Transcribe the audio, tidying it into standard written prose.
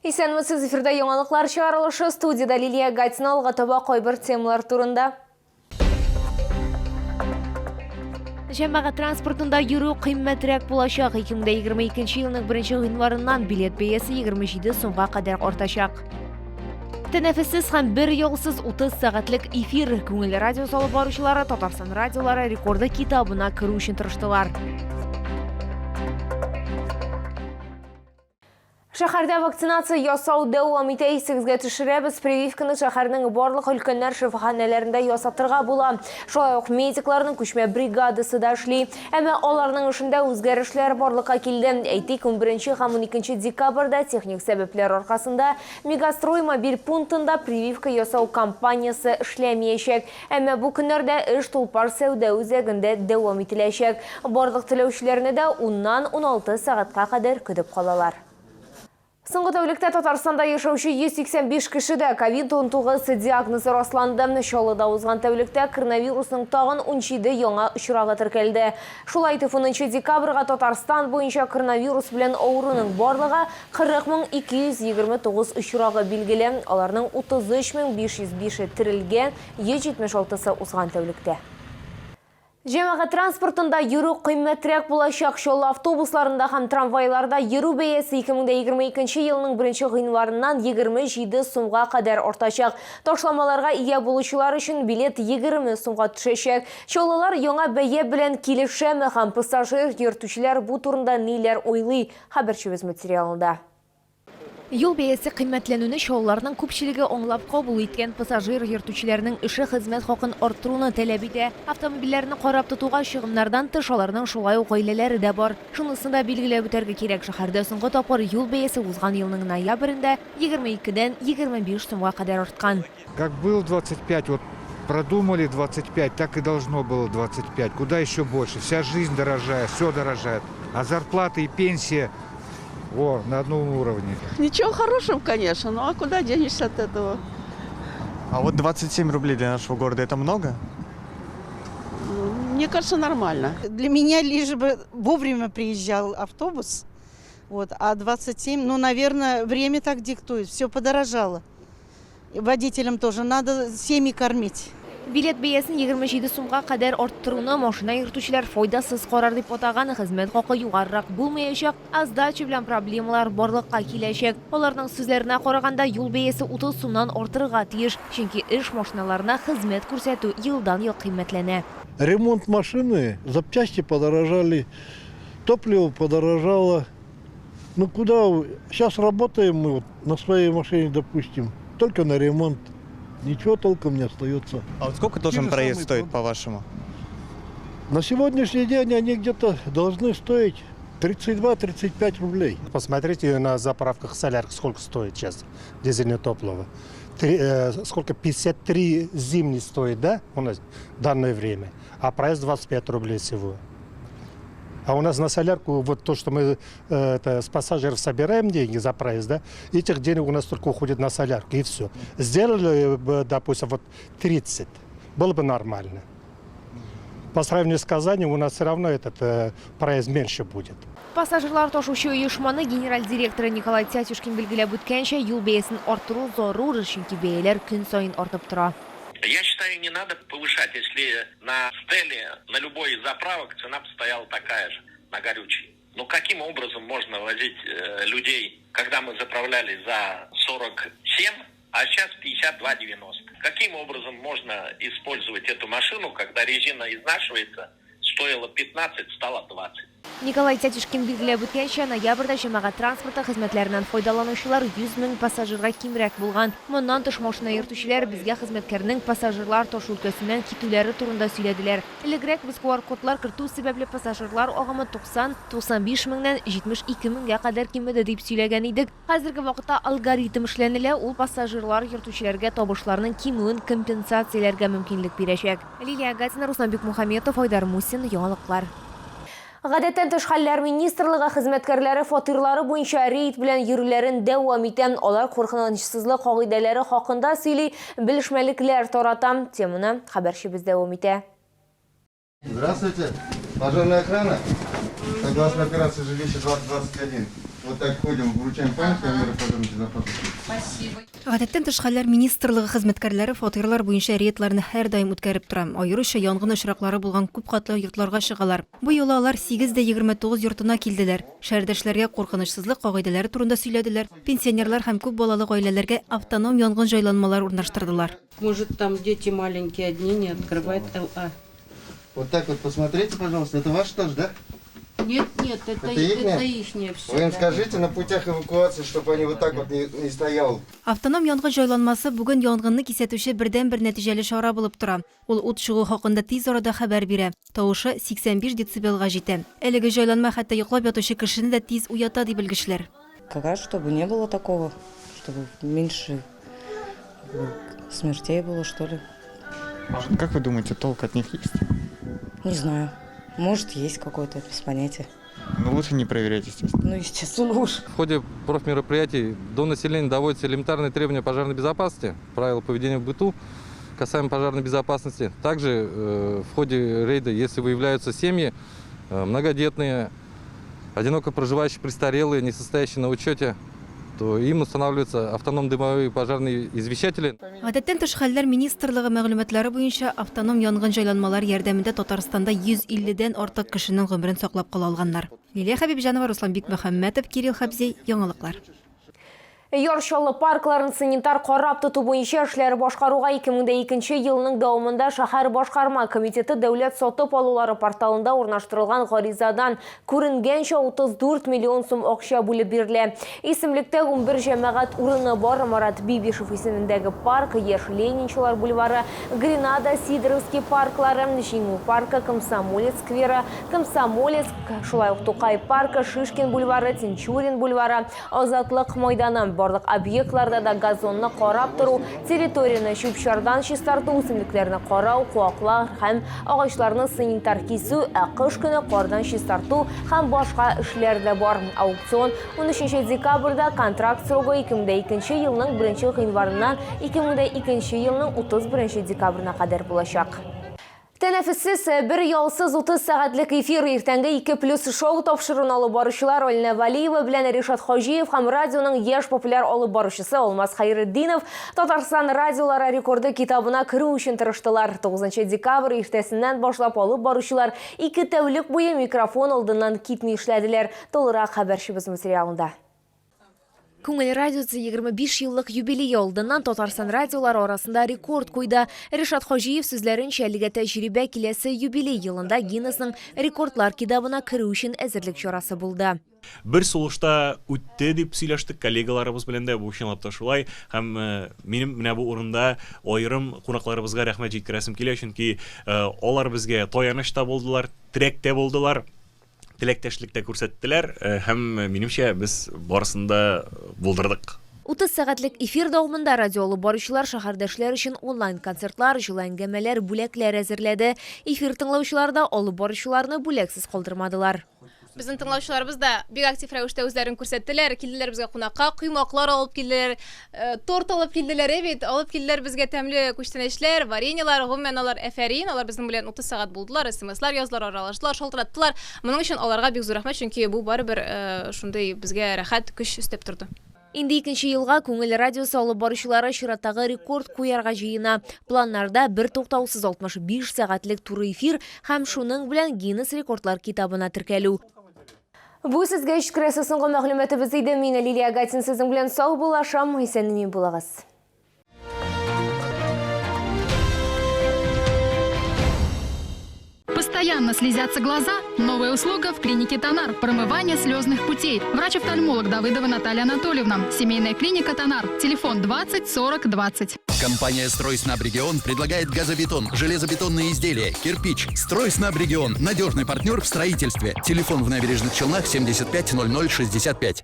Исәнмесез, эфирда яңалыклар чыгарылышы. Студиядә Лилия Гатина. Алга таба кайбер темалар турында. Җәмәгать транспортында йөрү кыйммәтрәк булачак. 2022 елның 1 гыйнварыннан билет бәясе 27 сумга кадәр артачак. Тәнәфессез һәм бер ялсыз 30 сәгатьлек эфир. Күңел радиосы алып баручылары Татарстан радиолары рекорды китабына керү өчен тырыштылар. Шәһәрдә вакцинация ясау дәвам итә. Исегезгә төшерәбез, прививканы шәһәрнең барлык өлкәннәр шифаханәләрендә ясатырга була. Шулай ук медикларның күчмә бригадасы да эшли. Әмма аларның эшендә үзгәрешләр барлыкка килде. Әйтик, 11 һәм 12 декабрьдә техник сәбәпләр аркасында Мегастрой мобиль пунктында прививка ясау кампаниясе эшләмиячәк. Әмма бу көннәрдә эш Тулпар сәүдә үзәгендә дәвам ителәчәк. Барлык теләүчеләрне дә уннан 16 сәгатькә кадәр көтеп калалар. Соңгы тәүлектә Татарстанда яшәүче 185 кешедә ковид-19 диагнозы расланды. Чаллыда узган тәүлектә коронавирусның тагын 17 яңа очрагы теркәлде. Шулай итеп, унынчы декабрьгә Татарстан буенча коронавирус белән авыруның барлыгы 40 229 очрагы билгеле, аларның 33 505-е терелгән, 176-сы узган тәүлектә. Җәмәгать транспортында йөрү кыйммәтрәк булачак. Чаллы автобусларында һәм трамвайларда йөрү бәясе 2022 елның 1 гыйнварыннан 27 сумга кадәр артачак. Ташламаларга ия булучылар өчен билет 20 сумга төшәчәк. Чаллылар яңа бәя белән килешәме һәм пассажир йөртүчеләр бу турында ниләр уйлый? Хәбәрчебез материалында. Юл бәясе кыйммәтләнүне чаллыларның күпчелеге аңлап кабул иткән. Пассажир йөртүчеләрнең эше хезмәт хакын арттыруны таләп итә. Автомобильләрне карап тотуга чыгымнардан тыш, аларның шулай ук гаиләләре дә бар. Шунысын да билгеләп үтәргә кирәк, шәһәрдә соңгы тапкыр юл бәясе узган елның ноябрендә 22 дән 25 сумга кадәр арткан. Как был 25, вот продумали 25, так и должно было 25. Куда еще больше? Вся жизнь дорожает, все дорожает. А зарплаты и пенсия о, на одном уровне. Ничего хорошего, конечно, ну а куда денешься от этого? А вот 27 рублей для нашего города это много? Мне кажется, нормально. Для меня лишь бы вовремя приезжал автобус, вот, а 27, ну, наверное, время так диктует, все подорожало. Водителям тоже надо семьи кормить. Билет бәясен 27 сумга кадәр арттыруны машина йөртүчеләр файдасыз карар дип атаган, хезмәт хакы югарырак булмаячак, ә сдача белән проблемалар барлыкка киләчәк. Аларның сүзләренә караганда, юл бәясе 30 сумнан артырга тиеш, чөнки эш машиналарына хезмәт күрсәтү елдан-ел кыйммәтләнә. Ремонт машины, запчасти подорожали, топливо подорожало. Ну куда, сейчас работаем мы вот на своей машине, допустим, только на ремонт. Ничего толком не остается. А вот сколько должен проезд стоить, по-вашему? На сегодняшний день они где-то должны стоить 32-35 рублей. Посмотрите на заправках солярка, сколько стоит сейчас дизельное топливо. Три, сколько? 53 зимний стоит, да, у нас в данное время. А проезд 25 рублей всего. А у нас на солярку, вот то, что мы это, с пассажиров собираем деньги за проезд, да, этих денег у нас только уходит на солярку, и все. Сделали бы, допустим, вот 30, было бы нормально. По сравнению с Казанью у нас все равно этот проезд меньше будет. Пассажирлар ташучы оешманы генераль директоры Николай Тятюшкин билгеләп үткәнчә, юл бәясен арттыру зарур, чөнки бәяләр көн саен артып тора. Я считаю, не надо повышать, если на стеле, на любой из заправок цена бы стояла такая же, на горючий. Но каким образом можно возить людей, когда мы заправляли за 47, а сейчас 52,90? Каким образом можно использовать эту машину, когда резина изнашивается, стоила 15, стала 20? Николай Тятюшкин билгеләп үткәнчә, ноябрьдә җәмәгать транспорты хезмәтләреннән файдаланучылар 100 мең пассажирга кимрәк булган. Моннан тыш, машина йөртүчеләр безгә хезмәткәрнең пассажирлар ташу өлкәсеннән китүләре турында сөйләделәр. Элегрәк без QR-кодлар кертү сәбәпле пассажирлар агымы 90, 95 меңнән 72 меңгә кадәр кимеде дип сөйләгән идек. Хәзерге вакытта алгоритм эшләнелә, ул пассажирлар йөртүчеләргә табышларның кимүен компенсацияләргә мөмкинлек бирәчәк. Лилия Гатина, Руслан Бикмухаметов, Айдар Мусин, Яңалыклар. Гадәттән тыш хәлләр министрлыгы хезмәткәрләре фатирлары буенча рейд белән йөрүләрен дәвам итә. Алар куркынычсызлык кагыйдәләре хакында сөйли, белешмәлекләр тарата. Теманы хәбәрчебез дәвам итә. Здравствуйте. Пожарная охрана. Согласно операции «Жилище 2021». Вот так ходим, вручаем памятки о мерах пожарной безопасности. Спасибо. Гадәттән тыш хәлләр министрлыгы хезмәткәрләре фатирлар буенча рейдларны һәрдаим үткәреп тора. Аеруча янгын очраклары булган күпкатлы йортларга чыгалар. Бу юлы алар 8 дә 29 йортына килделәр. Шәһәрдәшләргә куркынычсызлык кагыйдәләре турында сөйләделәр. Пенсионерлар һәм күп балалы гаиләләргә автоном янгын җайланмалар урнаштырдылар. Может, там дети маленькие одни не открывают ЛА. Вот так вот посмотрите, пожалуйста. Это ваш тоже, да? Нет, нет, это, Это ихнее? Это ихнее все. Вы им скажите на путях эвакуации, чтобы они вот так вот не стоял. Автоном янгын җайланмасы бүген янгынны кисәтүче бердәнбер нәтиҗәле чара булып тора. Ул ут чыгу хакында тиз арада хәбәр бирә. Тавышы 85 децибелга җитә. Әлеге җайланма хәтта йоклап ятучы кешене дә тиз уята, ди белгечләр. Как раз, чтобы не было такого, чтобы меньше смертей было, что ли. Может, как вы думаете, толк от них есть? Не знаю. Может, есть какой-то, без понятия. Ну, лучше не проверять, естественно. Ну, естественно уж. В ходе профмероприятий до населения доводятся элементарные требования пожарной безопасности, правила поведения в быту касаемо пожарной безопасности. Также в ходе рейда, если выявляются семьи, многодетные, одиноко проживающие престарелые, не состоящие на учете, то им устанавливаются автоном-дымовые пожарные извещатели. Гадәттән тыш хәлләр министрлыгы мәгълүматлары буенча автоном янгын җайланмалар ярдәмендә Татарстанда 150дән артык кешенең гомерен саклап кала алганнар. Лилия Хәбибҗанова, Руслан Бикмөхәммәтов, Кирилл Хәбзей, Яңалыклар. Яр Чаллы паркларын санитар карап тоту буенча эшләр башкаруга 2002 елның дәвамында шәһәр башкарма комитеты дәүләт сатып алулары порталында урнаштырылган гаризадан күренгәнчә 34 миллион сум акча бүлеп бирелә. Исемлектә 11 җәмәгать урыны бар: Марат Бибишев исемендәге парк, Яшь Ленинчылар бульвары, Гренада, Сидоровский парклары, Җиңү паркы, Комсомолец скверы, Комсомолец, шулай ук Тукай паркы, Шишкин бульвары, Тинчурин бульвары, Азатлык майданы. Барлык объектларда да газонны карап тору, территорияне чүп-чардан чистарту, үсемлекләрне карау, куаклар һәм агачларны санитар кисү, ә кыш көне кардан чистарту һәм башка эшләр дә бар. Аукцион 13 декабрьдә, контракт срогы 2002 елның 1 гыйнварыннан 2002 елның 31 декабренә кадәр булачак. Тәнәфессез, бер ялсыз 30 сәгатьлек эфир. Иртәнге 2 плюс шоу тапшыруын алып баручылар Алинә Валиева белән Ришат Хаҗиев һәм радионың яшь популяр алып баручысы Алмаз Хәйретдинов Татарстан радиолары рекорды китабына керү өчен тырыштылар. 9 декабрь иртәсеннән башлап алып баручылар 2 тәүлек буе микрофон алдыннан китми эшләделәр. Тулырак хәбәрчебез материалында. Күңел радиосы 25 еллык юбилее алдыннан Татарстан радиолары арасында рекорд куйды. Ришат Хаҗиев сүзләренчә, әлеге тәҗрибә киләсе юбилей елында Гиннесның рекордлар китабына керү өчен әзерлек чарасы булды. Бер сулышта үтте дип сөйләштек коллегаларыбыз белән дә, бу чынлап та шулай һәм минем менә бу урында аерым кунакларыбызга рәхмәт җиткерәсем килә, чөнки алар безгә таяныч та булдылар, терәк тә булдылар, теләктәшлек тә күрсәттеләр һәм минемчә, без барысын да булдырдык. 30 сәгатьлек эфир дәвамында радио алып баручылар шәһәрдәшләр өчен онлайн концертлар, җылы әңгәмәләр, бүләкләр әзерләде. Эфир тыңлаучылар да алып баручыларны бүләксез калдырмадылар. Безнең тыңлаучыларыбыз да бик актив рәвештә үзләрен күрсәттеләр, килделәр безгә кунакка, коймаклар алып килделәр, торт алып килделәр, бит, алып килделәр безгә тәмле күчтәнәчләр, вареньелар, гомумән алар әфәрин, алар безнең белән 30 сәгать булдылар, смслар яздылар, аралаштылар, шалтыраттылар. Моның өчен аларга бик зур рәхмәт, чөнки бу барыбер шундый безгә рәхәт көч өстәп торды. Инде икенче елга Күңел радиосы алып баручылары чираттагы рекорд куярга җыена. Планнарда бер туктаусыз 65 сәгатьлек туры эфир һәм шуның белән Гиннес рекордлар китабына теркәлү. Бу сезгә җиткерәсе соңгы мәгълүматыбыз иде. Мин Лилия Гатин сезнең белән сау булашам. Исән-имин булыгыз. Постоянно слезятся глаза? Новая услуга в клинике Тонар – промывание слезных путей. Врач-офтальмолог Давыдова Наталья Анатольевна. Семейная клиника Тонар. Телефон 20 40 20. Компания «Стройснабрегион» предлагает газобетон, железобетонные изделия, кирпич. «Стройснабрегион» – надежный партнер в строительстве. Телефон в Набережных Челнах 75 00 65.